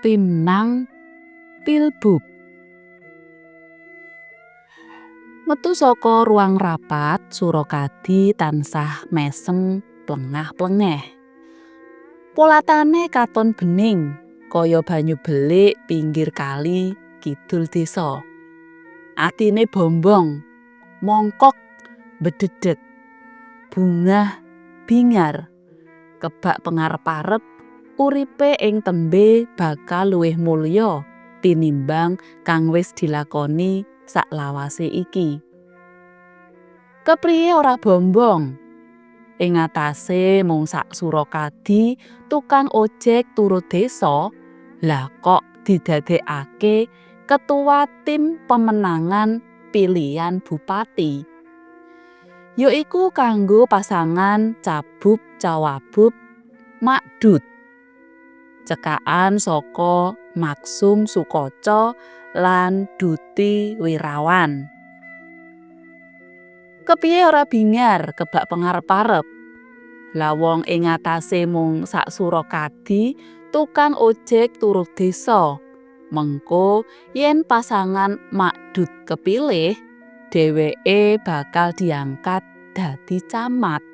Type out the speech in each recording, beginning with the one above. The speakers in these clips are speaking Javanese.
Pimnang Pilbup. Metu saka ruang rapat, Surakadi tansah mesem plengah-plengeh. Polatane katon bening kaya banyu belik pinggir kali kidul desa. Atine bombong, mongkok, mbedhedheg, bungah bingar, kebak pengarep-arep uripe ing tembe bakal luwih mulya tinimbang kang wis dilakoni saklawase iki. Kepriye ora bombong? Ing ngatasé mung sak Surakadi tukang ojek turut desa, lha kok didadekake ketua tim pemenangan pilihan bupati. Ya iku kanggo pasangan Cabup Cawabup Makdud. Cekakan saka Maksum Sukaca lan Duti Wirawan. Kepiye ora bingar kebak pengarep-arep? Lah wong ing ngatasé mung sak Surakadi tukang ojek turut desa. Mengko yen pasangan Makdud kepilih, dheweke bakal diangkat dadi camat.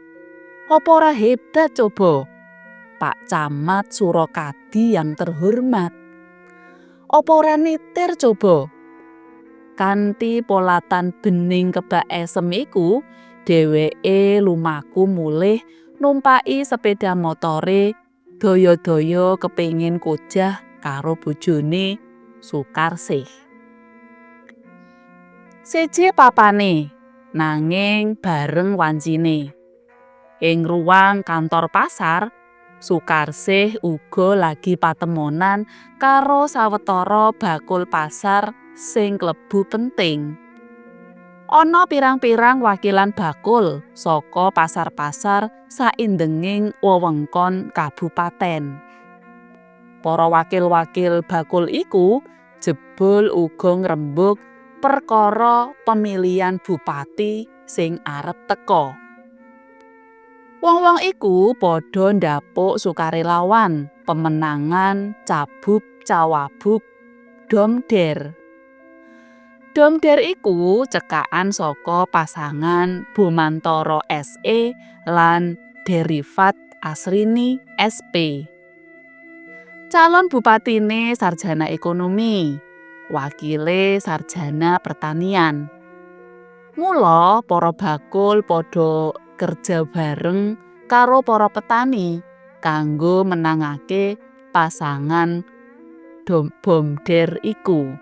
Apa ora hebat coba? Pak Camat Surakadi yang terhormat. Apa ora nitir coba? Kanthi polatan bening kebak esem iku, dheweke lumaku mulih numpaki sepeda motore daya-daya kepingin kojah karo bojone Sukarsih. Seje papane, nanging bareng wancine. Ing ruang kantor pasar, Sukarsih uga lagi patemonan karo sawetara bakul pasar sing klebu penting. Ana pirang-pirang wakilan bakul saka pasar-pasar saindenging wewengkon kabupaten. Para wakil-wakil bakul iku jebul uga ngrembug perkara pemilihan bupati sing arep teka. Wong-wong iku padha ndapuk sukarelawan pemenangan Cabup Cawabup Domder. Domder iku cekakan saka pasangan Bomantara SE lan Derifat Asrini SP. Calon bupatine sarjana ekonomi, wakile sarjana pertanian. Mula para bakul padha kerja bareng karo para petani kanggo menangake pasangan Bomder iku.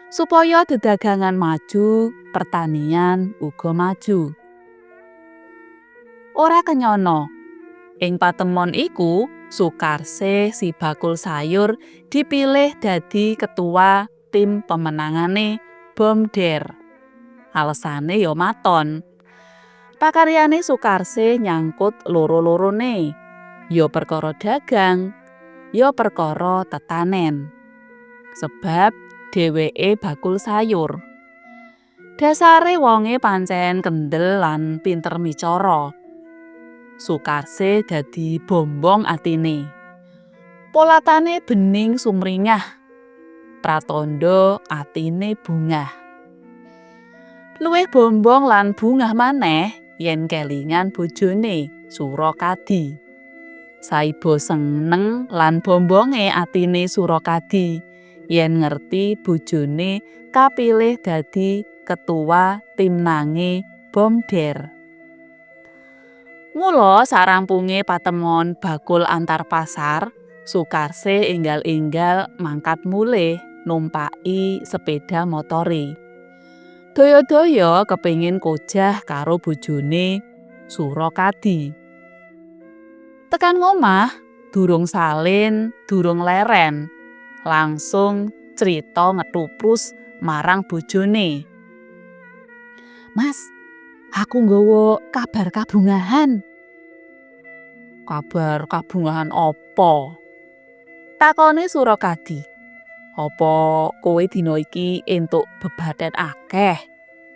Supaya dedagangan maju, pertanian uga maju. Ora kenyana, ing patemon iku Sukarsih si bakul sayur dipilih dadi ketua tim pemenangane Bomder. Alesane ya maton. Pakaryane Sukarsih nyangkut loro-lorone, ya perkara dagang, ya perkara tetanen. Sebab dheweke bakul sayur. Dasare wonge pancen kendel lan pinter micara. Sukarsih dadi bombong atine. Polatane bening sumringah. Pratandha atine bungah. Luwih bombong lan bungah maneh yen kelingan bojone Surakadi. Saiba seneng lan bombonge atine Surakadi yen ngerti bojone kapilih dadi ketua timnange Bomder. Mula sarampunge patemon bakul antar pasar, Sukarsih enggal-enggal mangkat mulih numpaki sepeda motore. Daya-daya kepingin kojah karo bojone Surakadi. Tekan ngomah, durung salin, durung leren, langsung crita ngethuprus marang bojone. "Mas, aku nggawa kabar kabungahan." "Kabar kabungahan apa?" takone Surakadi. "Apa kowe dina iki entuk bebaten akeh?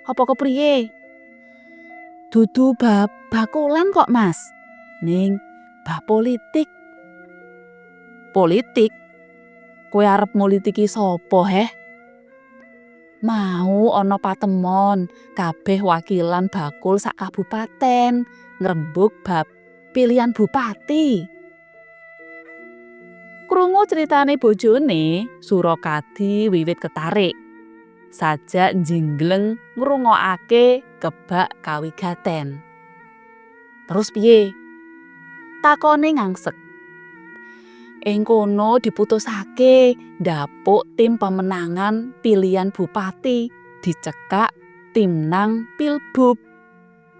Apa kepriye?" "Dudu bab bakulan kok, Mas. Ning bab politik." Politik? Kowe arep ngolitiki sapa, heh? Mau ana patemon kabeh wakilan bakul sak kabupaten ngrembug bab pilihan bupati. Krungu critane bojone, Surakadi wiwit ketarik. Sajak njinggleng ngrungokake kebak kawigaten. Terus piye? Takone ngangsek. Ing kono diputusake ndapuk tim pemenangan pilihan bupati dicekak Timnang Pilbub.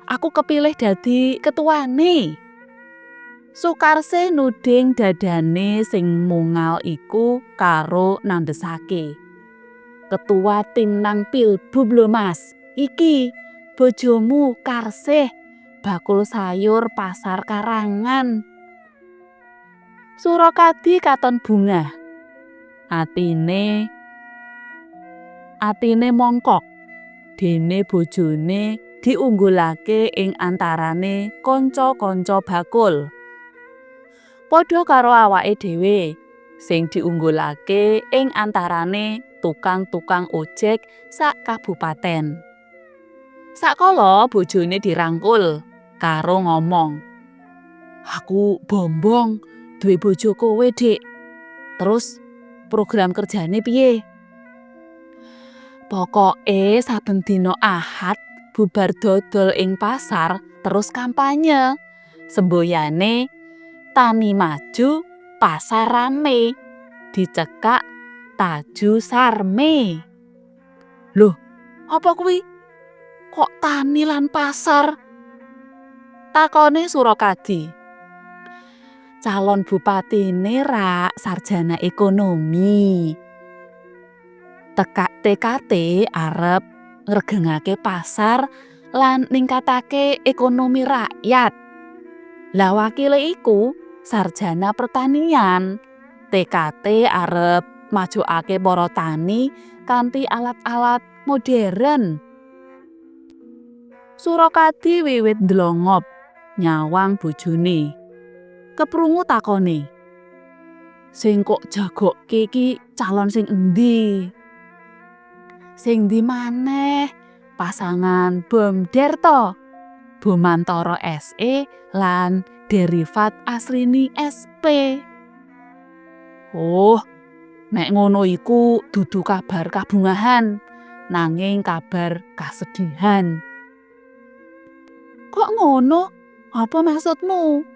Aku kepilih dadi ketuane. Sukarsih nuding dadane sing mungal iku karo nandhesake. Ketua Timnang Pilbub lho, Mas. Iki bojomu Karsih, bakul sayur Pasar Karangan. Surakadi katon bungah. Atine mongkok dene bojone diunggulake ing antarane kanca-kanca bakul. Padha karo awake dhewe sing diunggulake ing antarane tukang-tukang ojek sak kabupaten. Sakala bojone dirangkul karo ngomong, "Aku bombong duwe bojo kowe, Dik. Terus program kerjane piye?" Pokoke saben dina Ahad bubar dodol ing pasar terus kampanye. Semboyane tani maju, pasar rame. Dicekak Taju Sarme. Loh, apa kuwi? Kok tani lan pasar? Takone Surakadi. Calon bupatine rak sarjana ekonomi. Tekak tekate arep ngregengake pasar lan ningkatake ekonomi rakyat. Lah, wakile iku sarjana pertanian. Tekate arep majokake para tani kanthi alat-alat modern. Surakadi wiwit ndlongop nyawang bojone. Keprungu takone. Sing kok jagokke iki calon sing endi? Sing ndi maneh? Pasangan Bomder to? Bomantara SE lan Derifat Asrini SP. Oh, nek ngono iku dudu kabar kabungahan, nanging kabar kasedihan. Kok ngono? Apa maksudmu?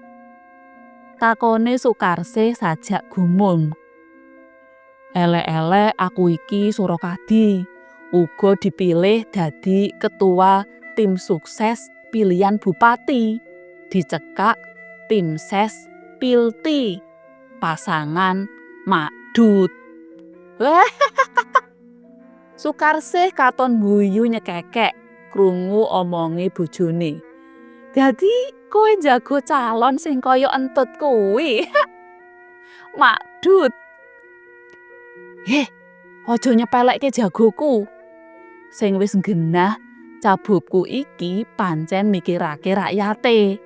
Takone Sukarsih sajak gumun. Elek-elek aku iki Surakadi, uga dipilih dadi ketua tim sukses pilihan bupati, dicekak tim ses Pilti, pasangan Makdud. Wah, Sukarsih katon guyu nyekekek krungu omonge bojone. Dadi kowe njago calon sing kaya entut kuwi? Makdud. Heh, aja nyepelekke jagoku. Sing wis nggenah cabubku iki pancen mikirake rakyate.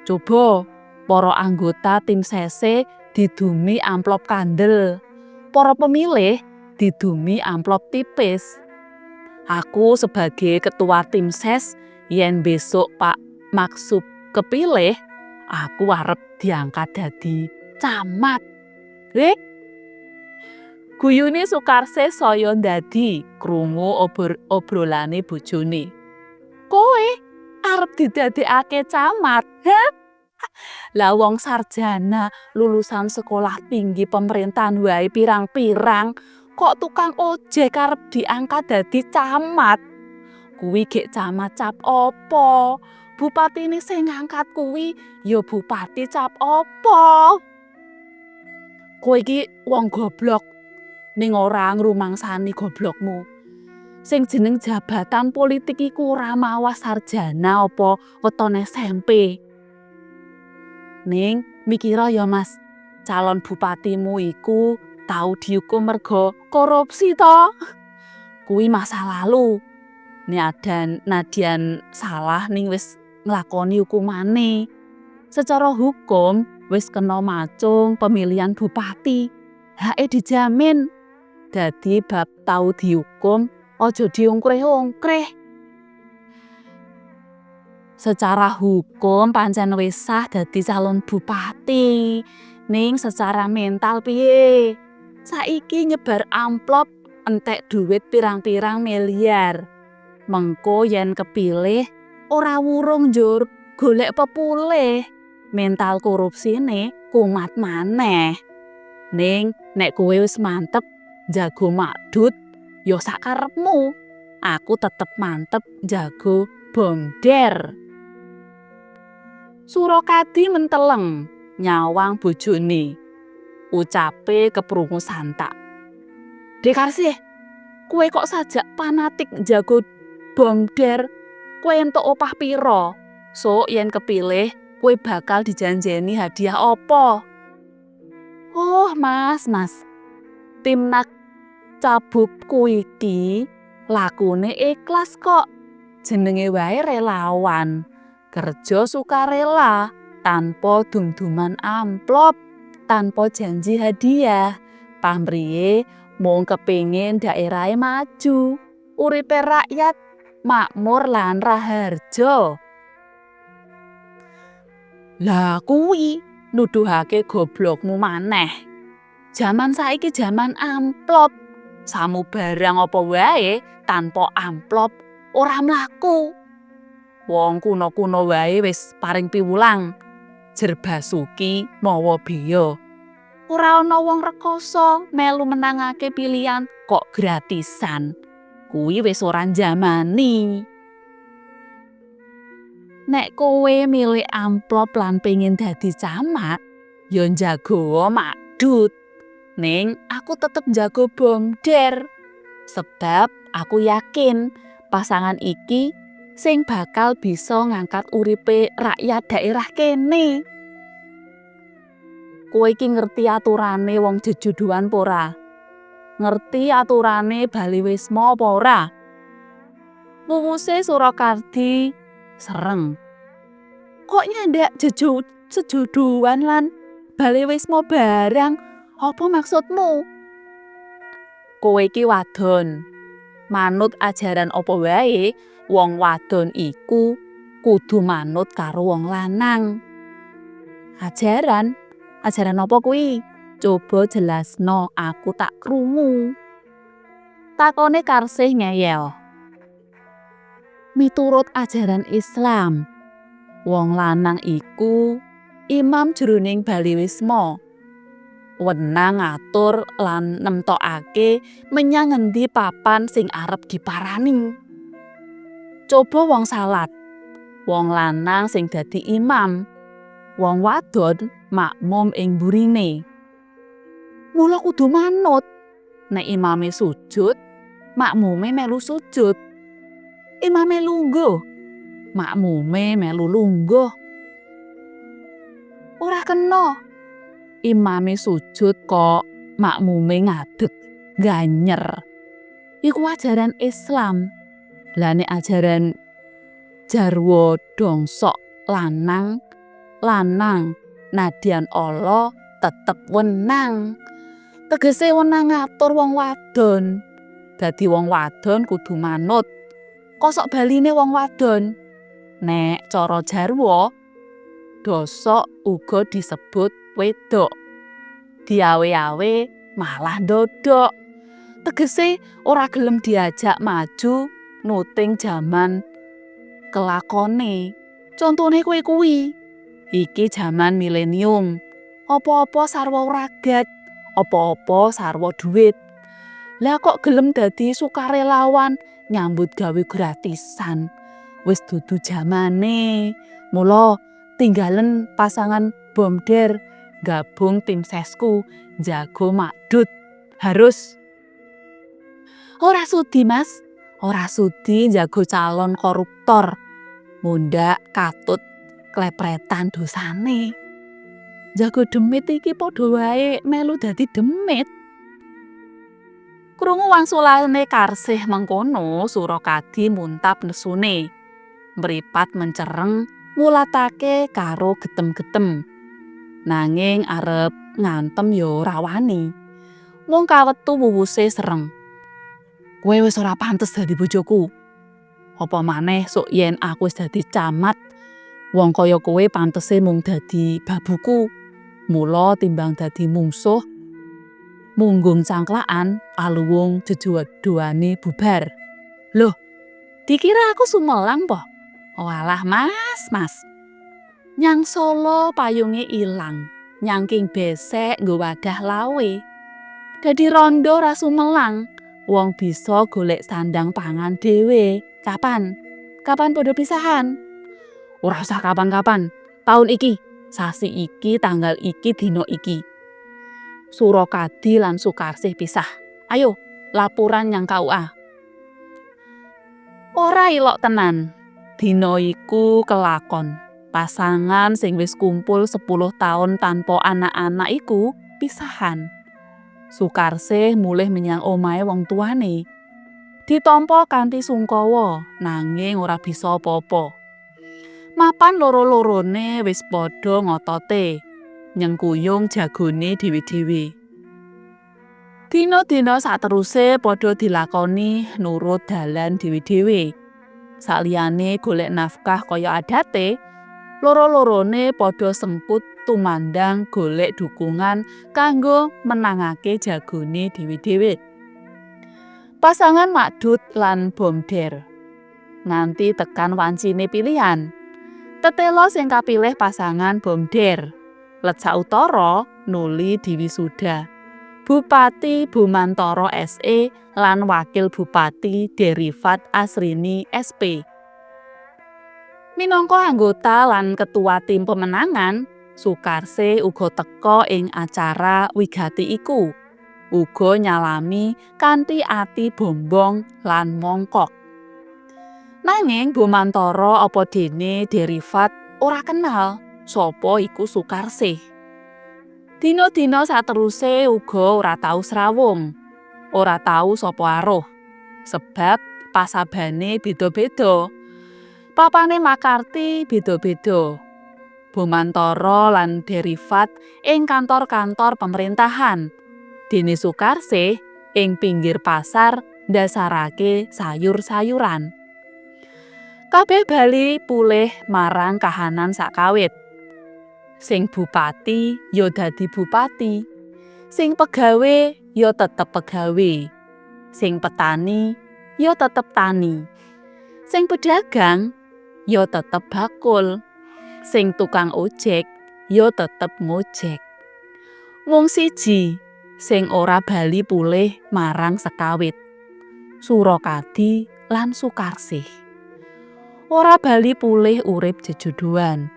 Coba para anggota tim sese didumi amplop kandel. Para pemilih didumi amplop tipis. Aku sebagai ketua tim ses, yen besok Pak Maksub kepilih, aku arep diangkat dadi camat. Eh? Guyune Sukarsih saya ndadi krungu obrolane bojone. Kowe arep didadekake camat? Hah? Lah, wong sarjana lulusan sekolah tinggi pemerintahan wae pirang-pirang, kok tukang ojek arep diangkat dadi camat? Kuwi gek camat cap apa? Bupatine sing ngangkat kuwi ya bupati cap apa? Kowe iki wong goblok ning ora ngrumangsani goblokmu. Sing jeneng jabatan politik iku ora mawas sarjana apa weton SMP. Ning mikira ya, Mas, calon bupatimu iku tau dihukum merga korupsi to? Kuwi masa lalu. Nadyan salah ning wis nglakoni hukumane. Secara hukum Wis kena macung pemilihan bupati. Hake dijamin. Dadi bab tau dihukum aja diungkreh-ungkreh. Secara hukum pancen wis sah dadi calon bupati. Ning secara mental piye? Saiki nyebar amplop entek duit pirang-pirang miliar. Mengko yen kepilih ora wurung njur golek pepulih. Mental korupsine kumat maneh. Ning nek kowe wis mantep njago Makdud, ya sakarepmu. Aku tetep mantep njago Bomder. Surakadi menteleng nyawang bojone. Ucape keprungu santak. "Dek Karsih, kowe kok sajak fanatik njago Bomder, kowe entuk opah pira? Sok yen kepilih, kowe bakal dijanjeni hadiah apa?" "Oh, Mas, Mas. Timnak cabubku iki lakune ikhlas kok. Jenenge wae relawan. Kerja sukarela, tanpa dum-duman amplop, tanpa janji hadiah. Pamrihe mung kepingin daerahe maju, uripe rakyat makmur lan raharja." "Lah kuwi nuduhake goblokmu maneh. Jaman saiki jaman amplop. Samubarang apa wae tanpa amplop ora mlaku. Wong kuno-kuno wae wis paring piwulang. Jer basuki mawa beya. Ora ana wong rekoso melu menangake pilihan kok gratisan. Kuwi wis ora njamani. Nek kowe milih amplop lan pengin dadi camat, ya njago Makdud. Ning aku tetep njago Bomder. Sebab aku yakin pasangan iki sing bakal bisa ngangkat uripe rakyat daerah kene. Kowe iki ngerti aturane wong jejodohan apa ora? Ngerti aturane bale wisma apa ora?" Wuwuse Surakardi sereng. "Kok nyandak jejodohan lan bale wisma barang, apa maksudmu?" "Kowe iki wadon. Manut ajaran apa wae, wong wadon iku kudu manut karo wong lanang." "Ajaran? Ajaran apa kuwi? Coba jelasno, aku tak krungu," takone Karsih ngeyel. "Miturut ajaran Islam, wong lanang iku imam jroning bale wisma. Wenang ngatur lan nemtokake menyang ngendi papan sing arep diparani. Coba wong salat, wong lanang sing dadi imam, wong wadon makmum ing burine. Mula kudu manut. Nek imame sujud, makmume melu sujud. Imame lungguh, makmume melu lungguh. Ora kena imame sujud kok makmume ngadeg ganyer. Iku ajaran Islam. Lah nek ajaran jarwa dongsok, lanang lanang nadyan ala tetep wenang. Tegese wenang ngatur wong wadon. Dadi wong wadon kudu manut. Kosok baline wong wadon. Nek cara jarwa, dosok uga disebut wedok. Diawe-awe malah ndodok. Tegese ora gelem diajak maju nuting jaman kelakone. Contone kowe kuwi. Iki jaman milenium. Apa-apa sarwa wragat, apa-apa sarwa duit. Lah kok gelem dadi sukarelawan nyambut gawe gratisan. Wis dudu jamane. Mula tinggalen pasangan Bomder, gabung tim sesku njago Makdud. Harus. Ora sudi, Mas, ora sudi njago calon koruptor. Mundak katut klepretan dosane. Jago demit iki padha wae melu dadi demit." Krungu wangsulane Karsih mengkono, Surakadi muntap nesune. Mripat mencereng ngulatake karo getem-getem. Nanging arep ngantem ya ora wani. Mung kawetu wuwuse sereng. Kowe wis ora pantes dadi bojoku. Apa maneh sok yen aku wis dadi camat, wong kaya kowe pantese mung dadi babuku. Mula timbang dadi mungsuh, munggung cangklakan aluwung jejodohane bubar. Loh, dikira aku sumelang po? Walah Mas, Mas. Nyang Solo payunge ilang, nyangking besek nggo wadah lawe. Dadi rondo ora sumelang, wong bisa golek sandang pangan dhewe. Kapan? Kapan padha pisahan? Ora usah kapan-kapan. Taun iki, sasi iki, tanggal iki, dina iki. Surakadi lan Sukarsih pisah. Ayo, laporan nyang KUA. Ora ilok tenan. Dina iku kelakon. Pasangan sing wis kumpul 10 taun tanpa anak-anak iku pisahan. Sukarsih mulih menyang omahe wong tuane. Ditampa kanthi sungkawa, nanging ora bisa apa-apa. Mapan loro-lorone wis padha ngotote, nyengkuyung jagone dhewe-dhewe. Dina-dina sateruse padha dilakoni nurut dalan dhewe-dhewe. Saliyane golek nafkah kaya adate, loro-lorone padha sengkut tumandang golek dukungan kanggo menangake jagone dhewe-dhewe. Pasangan Makdud lan Bomder nganti tekan wancine pilihan. Tetela sing kapilih pasangan Bomder. Let sautara nuli diwisuda. Bupati Bomantara SE lan Wakil Bupati Derifat Asrini SP. Minangka anggota lan ketua tim pemenangan, Sukarsih uga teka ing acara wigati iku. Uga nyalami kanthi ati bombong lan mongkok. Nanging Bomantara apa dene Derifat ora kenal sapa iku Sukarsih. Dina-dina sateruse uga ora tau srawung, ora tau sapa aruh. Sebab pasabane beda-beda. Papane makarti beda-beda. Bomantara lan Derifat ing kantor-kantor pemerintahan. Dene Sukarsih ing pinggir pasar ndasarake sayur-sayuran. Kabeh bali pulih marang kahanan sakawit. Sing bupati ya dadi bupati, sing pegawe ya tetep pegawe, sing petani ya tetep tani, sing pedagang ya tetep bakul, sing tukang ojek ya tetep ngojek. Mung siji sing ora bali pulih marang sekawit, Surakadi lan Sukarsih. Ora bali pulih urip jejodohan,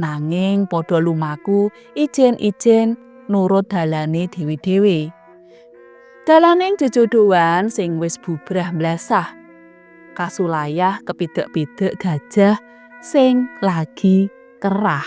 nanging padha lumaku ijen-ijen nurut dalane dhewe-dhewe. Dalaning jejodohan sing wis bubrah blasah, kasulayah kepidek-pidek gajah sing lagi kerah.